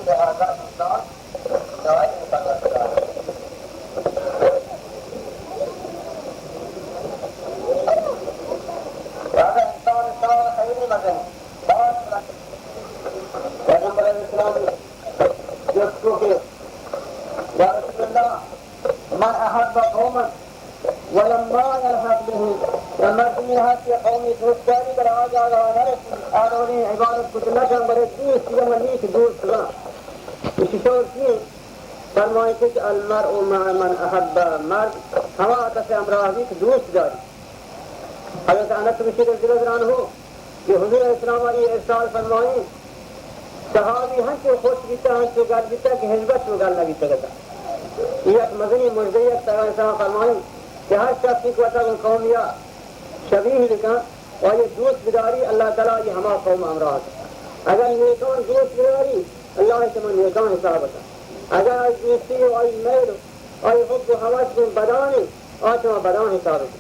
لہذا انسان دائم سنگت دار۔ لہذا انسان انسان خیری مزن۔ پیغمبر علیہ السلام جست کو کہ یا رسول اللہ، من احب قوما ولما يلحق بهم، و مردمی ہست کہ قومی دوستداری بر آ جاگہ نرسی، آ ڈولیں عبادت کت نکن، بلے دوست یا من نیک دوست با۔ اسی شور کیے؟ فرمائیتے کہ المرء مع من احب، مرد ہما کس ہمراہ بیت دوست داری۔ حضرت انس بن مالک رضی اللہ عنہ کہ حضور علیہ السلام ءَ اے ارشاد فرمائیں، صحابی ہنچو خوش بیتا، ہنچو گل بیتا کہ ہچبر چو گل نہ بیتگ ات۔ اے یک مزنیں مژدہ یک پیغمبر علیہ السلام فرمائیں کہ ہر شخصی کہ وتا گوں قومیا شبیہ بکن و آئی دوست بداری، اللہ تعالی آئی ہما قوم ہمراہ کن۔ اگر نیکان دوست بداری، اللہ شما نیکان حساب کن۔ اگر آئی دوستی و آئی میل و آئی حب و ہوس گوں بدانی، آ شما بدان حساب کن۔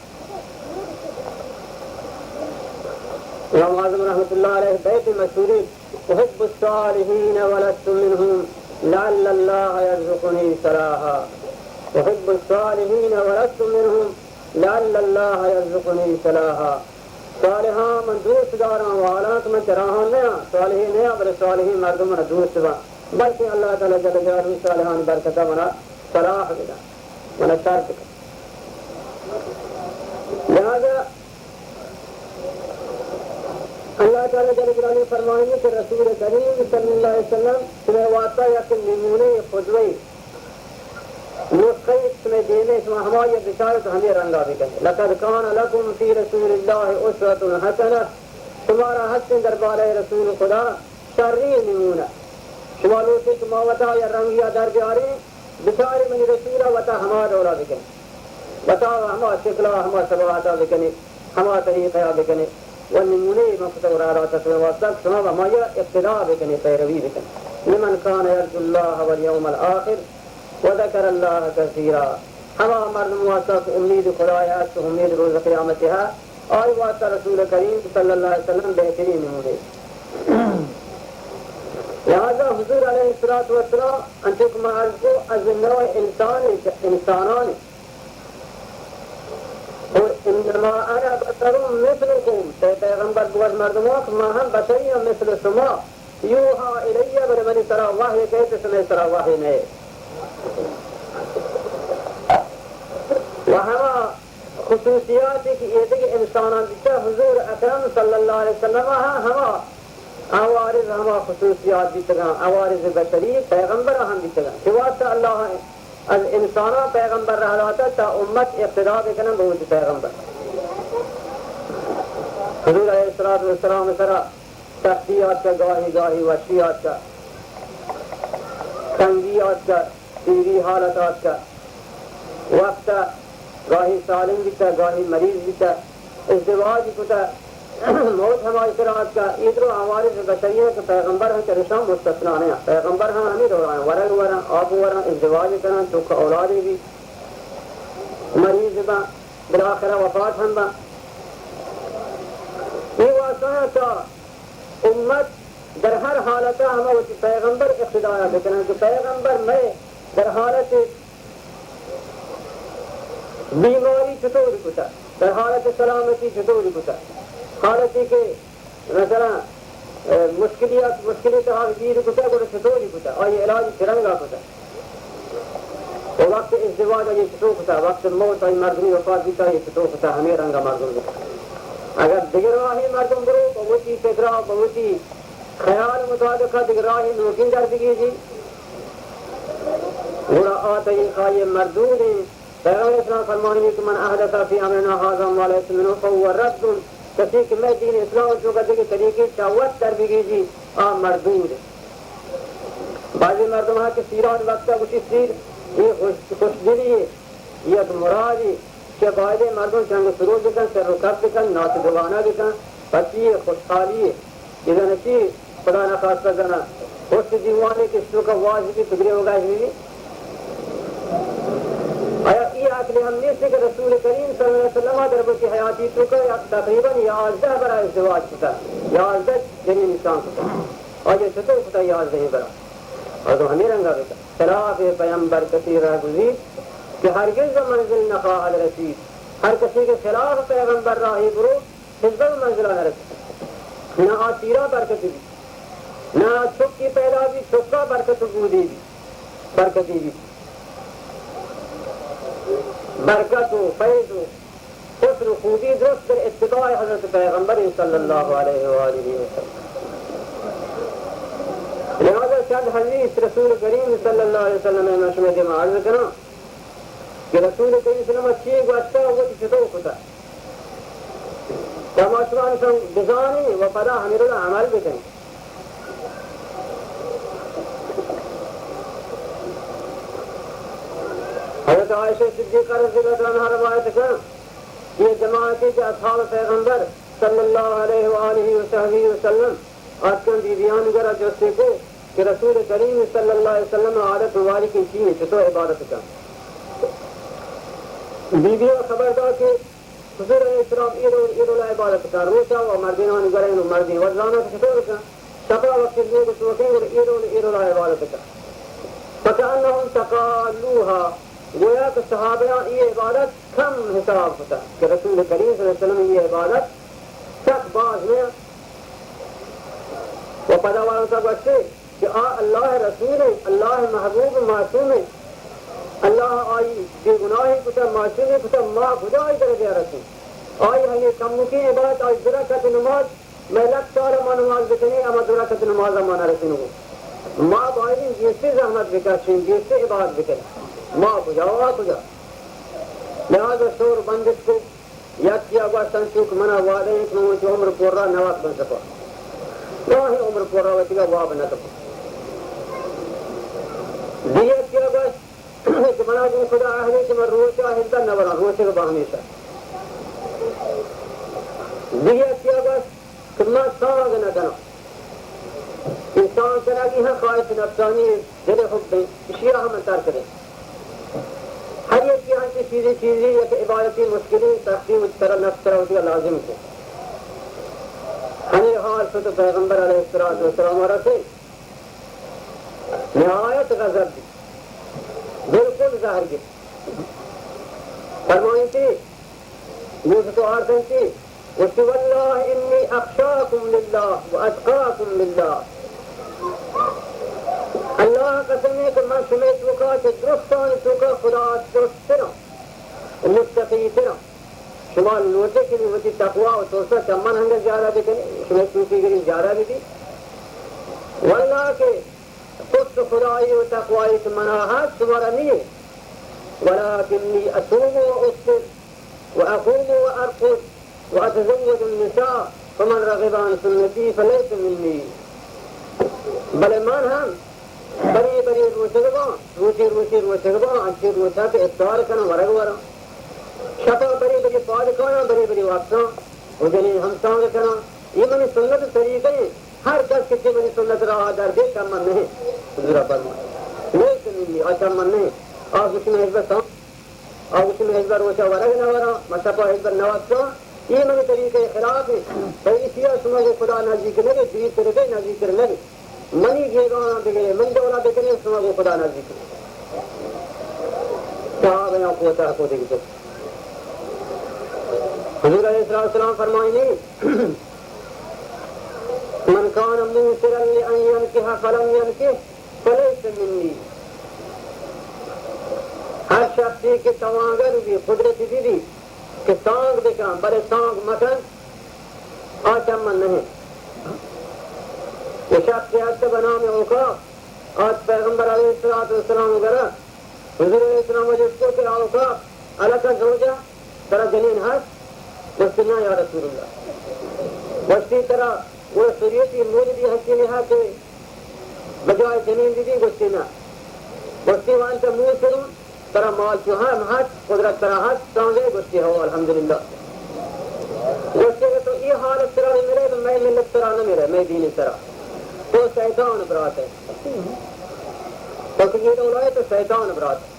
امام اعظم رحمت اللہ علیہ بیت مشہوری، احب الصالحین ولست منهم لعل اللہ یرزقنی صلاحا۔ احب الصالحین ولست منهم لعل اللہ یرزقنی صلاحا۔ صالحاں من دوست داراں و حالانکہ من چہ راہاں نیاں، صالحین نیاں، بلے صالحین مردم من دوست باں، بلکہ اللہ تعالی جل جلالہ صالحانی برکت منا صلاح بدا، منا شر بکن۔ لہذا اللہ تعالی جل جلالہ فرمائیے کہ رسول کریم صلی اللہ علیہ وسلم شمئے واسطہ یک نمونہ، قدوہ، نسخہ شمئے دیمے، شما ہمائی بچارت، ہمے رنگا بکن۔ لقد کان لکم فی رسول اللہ اسوۃ حسنہ، شمارا ہستیں دربارہ رسول خدا شریں نمونہ۔ شما لوٹے کہ ما وتا یا رنگیا در بیاریں، بچارے منی رسولا وتا ہما ڈولا بکن، وتا ہما شکلا، ہما شباہتا بکنے، ہما طریقہ بکنے۔ و نمونے من کتو را داتا شما واسطہ کہ شما ہمایا اقتدا بکنے، پیروی بکنے۔ لمن کان یرجو اللہ والیوم الآخر وذکر اللہ کثیرا۔ ہما مردم واسطہ کہ امید خدایا است، امید روز قیامت ہے، آئی واسطہ رسول کریم صلی اللہ علیہ وسلم بہترین نمونے۔ لہذا حضور علیہ الصلوۃ والسلام انچو کہ ما عرض کو، از نوع انسان، انسانان، قل انما انا بشر مثلکم، اے پیغمبر بگوش مردماں کہ ما ہم بشری ہم مثل شما، یوحی الی، بلے منی سرا وحی کئیت، شمئے سرا وحی نئے۔ و ہما خصوصیاتی کہ ایدگہ انساناں بیتا، حضور اکرم صلی اللہ علیہ وسلم ہا ہما عوارض، ہما خصوصیات بیتگاں، عوارض بشری پیغمبر ہم بیتگاں۔ چہ واسطہ اللہ از انساناں پیغمبر رہ داتا تا امت اقتدا بکنن بہ وتی پیغمبر۔ حضور علیہ الصلوۃ والسلام سرا سختی آتکا، گاہی گاہی وشی آتکا، تنگی آتکا، پیری حالت آتکا، وقت گاہی سالم بیتا، گاہی مریض بیتا، ازدواج کتا، موت ہمائی سر آتکا۔ اے درو عوارض بشریہ کہ پیغمبر ہم چہ رشان مستثنا نہ۔ پیغمبر ہم ہمیں دوران ورگ ورن، آپ ورن، ازدواج کنن، چک اولادے بی، مریض بن، بالاخرہ وفات ہم بن۔ اے واسطہ تا امت در ہر حالتا ہما وتی پیغمبر اقتدایا بکنن کہ پیغمبر مئے در حالت بیماری چطور کتا، در حالت سلامتی چطور کتا، حالتی کہ مثلاً، اے، مشکلیات، مشکلی تہا گیر کتا، گڑا چطوری کتا، آئی علاج چہ رنگا کتا۔ و وقت ازدواج آئی چطور کتا، وقت موت آئی مردمی وفات بیتا، آئی چطور کتا، ہمیں رنگا مردم بکن۔ اگر دگہ راہی مردم برو، بہ وتی فکرا، بہ وتی خیال مطابقا دگہ راہی نوکیں در بگیجی، گڑا آ طریقہ یہ مردود ہیں۔ پیغمبر اسلام فرمانی کہ من احدث فی امرنا هذا ما لیس منه فهو رد، کسی کہ مئے دین اسلام توکا دگہ طریقے چہ وت در بگیجی، آ مردود۔ بعضی مردم ہاں کہ سیران وقتا گوشی سیر، یہ خوش، خوشدلی ہے، یہ یک مرادی، کہ بایدے مردم چنگ سرود بکن، سر و کپ بکن، ناچ و گانا بکن، پتی یہ خوشحالی ہے۔ اذا نشی خدا نخواستہ زنا پشت دیوانے کہ اشتوکا واز بی پگرے وگاش بی۔ آیا ای عقل ہم نیست کہ رسول کریم صلی اللہ علیہ وسلم در وتی حیاتی توکا یا تقریباً یازدہ برا ازدواج کتا، یازدہ جنین نشان کتا۔ آئی ءَ چطور کتا یازدہیں برا؟ آ تو ہمے رنگا بکن. خلاف پیمبر کسی رہ گزید کہ ہرگز منزل نخواہد رسید. ہر کسی کہ خلاف پیغمبر راہی برو، ہچبر منزلا نہ رسید. نہ آ تیرا برکت بی، نہ آ چکی پیدا بی، چکا برکت و بودی بی، برکتی بی. برکت و فیض و حسن و خوبی درست در اتباع حضرت پیغمبر صلی اللہ علیہ و آلہ و سلم. لہذا چند حدیث رسول کریم صلی اللہ علیہ وسلم ءِ من شمئے دیما عرض کناں کہ رسول کریم صلی اللہ علیہ وسلم چی گوشتا و وتی چطور کتا. تا ما شما انسان بزانیں و پدا ہمیں رلا عمل بکنیں. حضرت عائشہ صدیقہ رضی اللہ تعالی عنہا روایت کن، یہ جماعتی کہ اصحاب پیغمبر صلی اللہ علیہ و آلہ و صحبہ وسلم آتکن بی بیان گرا جستے کو کہ رسول کریم صلی اللہ علیہ وسلم عادت مبارک چی ہیں، چطور عبادت کن. بی بیان خبر دا کہ حضور علیہ السلام اے ڈول، اے ڈول عبادت کن، روچا و مردینانی گرین و مردین وزانا چطور کن، شپا وقت لوگ توکیں گڑا اے ڈول، اے ڈول عبادت کن. فکأنهم تقالوها، گویا کہ صحابیاں اے عبادت کم حساب کتا کہ رسول کریم صلی اللہ علیہ وسلم اے عبادت سک باز نہ. و پدا وارتا گوشتے کہ آ اللہ رسول ہیں، اللہ محبوب معصوم ہیں، اللہ آئی بے گناہی کتا، معصومی کتا، ما کجا آئی درجہ رسیں؟ آئی ہمیں کمکیں عبادت، آئی دو رکعت نماز، مئے لک سال ما نماز بکنیں، اما دو رکعت نماز ما نہ رسینگو. ما بایدیں گیشتر زحمت بکشیں، گیشتر عبادت بکنیں، ما کجا و آ کجا؟ لہذا شور بندش کو. یکیا گوشت، انچو کہ منا وعدہ انت، من وتی عمر پورا نوک بن سپا. گاہیں عمر پورا وتیگا واب نہ کپا. دیگہ یکیا گوشت کہ منا گوں خدا عہدے کہ من روچا ہزدہ نہ وراں، روچگ با ہمیشہ. دیگہ یکیا گوشت کہ من سانگ نہ کناں. انسان کنگی ہم خواہش نفسانی، دل حب ہیں، اشیا ہم ترک دیں. ہر یکے ہنچیں چیزے چیزے یک عبادتی مشکلی سختی وتی سرا نفس سرا وتی لازم کو. ہمیں حال شت پیغمبر علیہ الصلوۃ والسلام را سے نہایت غضب بی، بالکل زہر گپت. فرمائیتی، گوشت و آرتنتی، گوشتی، واللہ انی اخشاکم للہ و اتقاکم للہ. اللہ قسم ہے کہ من شمئے توکا چہ درستانی توکا خدا درسترم و متقی ترم. شما لوٹے کہ وتی تقوا و ترسا چہ من ہنگا زیادہ بکنی، شمئے توکی گری زیادہ بی. واللہ کہ ترس خدائی و تقوائی کہ منا ہست، شمارا نیے. ولکنی اصوم و افطر و اقوم و ارقد و اتزوج النساء، فمن رغب عن سنتی فلیس منی. بلے من ہم برے برے روچگ باں، روچے روچے روچگ باں، انچیں روچاں کہ افطار کناں، ورگ وراں. شپا برے برے پاد کایاں، برے برے وپساں و جنین ہم سانگ کناں. اے منی سنت و طریقہ ایں. ہر کس کہ چہ منی سنت راہ در بے، چہ من نہ انت. حضورا فرمائے، لیس منی، آ چہ من نہ انت. آ گوشی من ہچبر سانگ، آ گوشی من ہچبر روچا ورگ نہ وراں، من شپا ہچبر نہ وپساں. اے منی طریقہ خلاف انت. بلے اشیا شما گوں خدا نزدیک نہ بے، دورتر بے، نزدیکتر نہ بے. منی گیگانا بگرے، من ڈولا بکنے، شما گوں خدا نزدیک. صحابیاں کوتاہ کو دگہ. حضور علیہ الصلوۃ والسلام فرمائنی، من کان موسرا لان ینکح فلم ینکح فلیس منی. ہر شخصی کہ توانگر بی، قدرت بی بی کہ سانگ بکن، بلے سانگ مکن، آ چہ من نہ انت. یہ شخص ہست بہ نام عکاف، آت پیغمبر علیہ الصلوۃ والسلام گرا، حضور علیہ السلام وجہ کو کہ عکاف، الک زوجہ، ترا جنین ہست؟ گوشتی، نا یا رسول اللہ. گوشتی، ترا وہ سریتی مولدی ہستی نہا کہ بجائے جنین بی بی؟ گوشتی، نا. گوشتی، وانت موسر، ترا مال چو ہم ہست، قدرت ترا ہست، سانگے؟ گوشتی، ہو، الحمدللہ. گوشتی، اگر تو اے حالت ترا نہ مرے، تو مئے ملت ترا نہ مرے، مئے دین ترا. تو شیطان برات ہے. تو کہ یہ ڈولا ہے، تو شیطان برات ہے.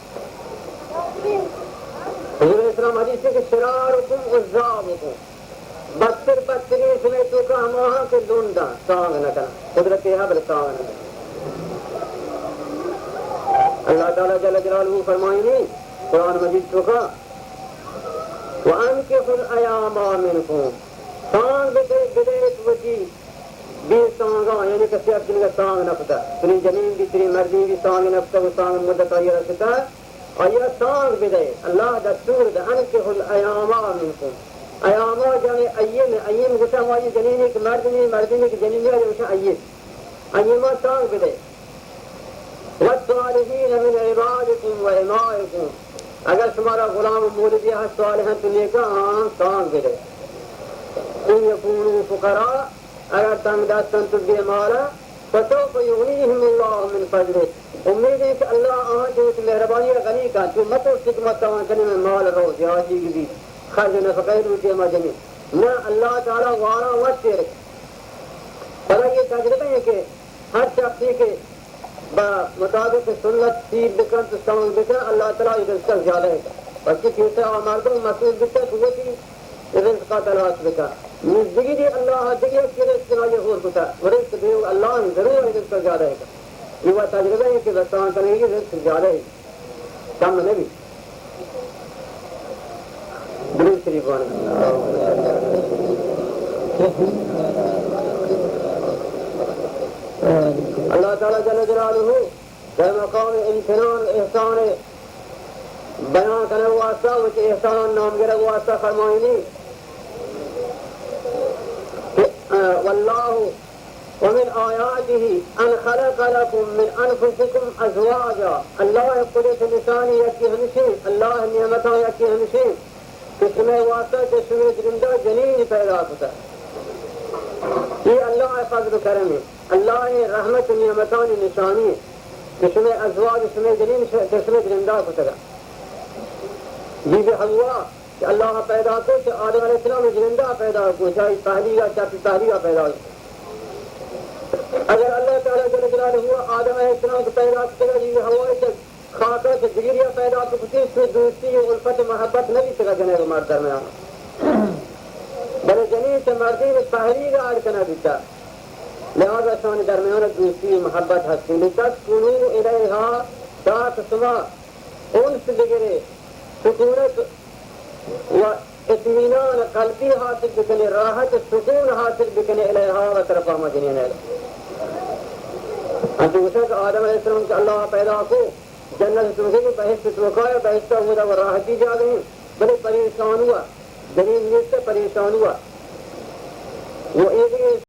حضور اسلام حدیث ہے کہ شرارکم عزابکم. بدتر بدترین شمئے توکا ہماہاں کہ لنڈاں، سانگ نہ کناں۔ قدرتے ہا بلے سانگ نہ کناں۔ اللہ تعالی جل جلالہ فرمائنی قرآن مجید توکا، وَأَنكِحُوا الْأَيَامَىٰ مِنكُمْ، سانگ بدے، بدے وتی بے سانگاں، یعنی کسی ءَ جنگ سانگ نہ کتا، تری جنین بھی، تری مردین بھی سانگ نہ کتا، وہ سانگ مدت آئی رستا، آئی ءَ سانگ بدئے، اللہ دستور دئے، انکحوا الایاما منکم۔ ایاما جمع ایم، ایم گوشاں ہمائی جنینے کہ مردمی، مردمی کہ جنینی، آئی گوشاں ایم۔ ایما سانگ بدئے۔ والصالحین من عبادکم و امائکم۔ اگر شمارا غلام و مولدی ہست، صالحاں تو نیکاں، آہاں سانگ بدئے۔ ان یکونوا فقراء، اگر تنگ دست انت و بے مال انت، فسوف یغنیهم اللہ من فضلہ، امید انت کہ اللہ آہاں چہ وتی مہربانی ءَ غنی کنت۔ تو مترس کہ ما توان کنیں، مئے مال رو، جہازی بہ بیت، خرچ و نفقہ لوٹی ما جنیں۔ نہ، اللہ تعالی وارا وت ایر کنت۔ پدا یہ تجربہ ہے کہ ہر شخصی کہ با مطابق سنت سیر بکنت و سانگ بکنت، اللہ تعالی رزق زیادہ ہے۔ پرچہ کہ آ مردم مسئول بیتا کہ وتی رزقا تلاش بکا۔ نزدگی دی اللہ دگہ یکی رزق را یہ ہور کتا۔ و رزق دیو اللہ ضرور ہے، رزق زیادہ ہے۔ یہ وہ تجربہ ہے کہ بستان کنگی رزق زیادہ ہے۔ کم نبی۔ درود شریف وان۔ اللہ تعالی جل جلالہ در مقام امتنان و احسان بیان کنگ واسطہ، وتی احسانان نام گرگ واسطہ فرمائنی کہ، آ، واللہ ومن آیاته ان خلق لکم من انفسکم ازواجا۔ اللہ قدرت نشانی یکی ہمشی، اللہ نعمتان یکی ہمشی کہ شمئے واسطہ چہ شمئے جنیندا جنین پیدا کتا۔ یہ اللہ فضل و کرم ہے۔ اللہ ءِ رحمت و نعمتانی نشانی کہ شمئے ازواج، شمئے جنین ش-، کہ شمئے جنیندا کتگا۔ بی بی حوا کہ اللہ پیدا کو، چہ آدم علیہ السلام جنیندا پیدا کو، چاہی پہلیگا، چاہی پہلیگا پیدا کو۔ اگر اللہ تعالی جل جلالہ آدم علیہ السلام کہ پیدا کتگا، بی بی حوا چہ خاکا چہ دگریا پیدا کتی، تو دوستی و الفت و محبت نبیتگا جنین و مرد درمیان۔ بلے جنین چہ مردین پہلیگا اڈ کنا بیتا۔ لہذا شان درمیان دوستی و محبت ہستیں۔ لتسکنوا الیہا، تاکہ شما انس بگرے، سکونت و اطمینان قلبی حاصل بکنے، راحت و سکون حاصل بکنے، الیہا، و طرف ہما جنین ہے۔ انچو گوشن کہ آدم علیہ السلام کہ اللہ پیدا کو، جنت توکے کہ بہشت توکا ہے، بہشت اودا و راحتی جاگہ ہیں، بلے پریشان ہوا، جنین نیست، پریشان ہوا۔ وہ ایک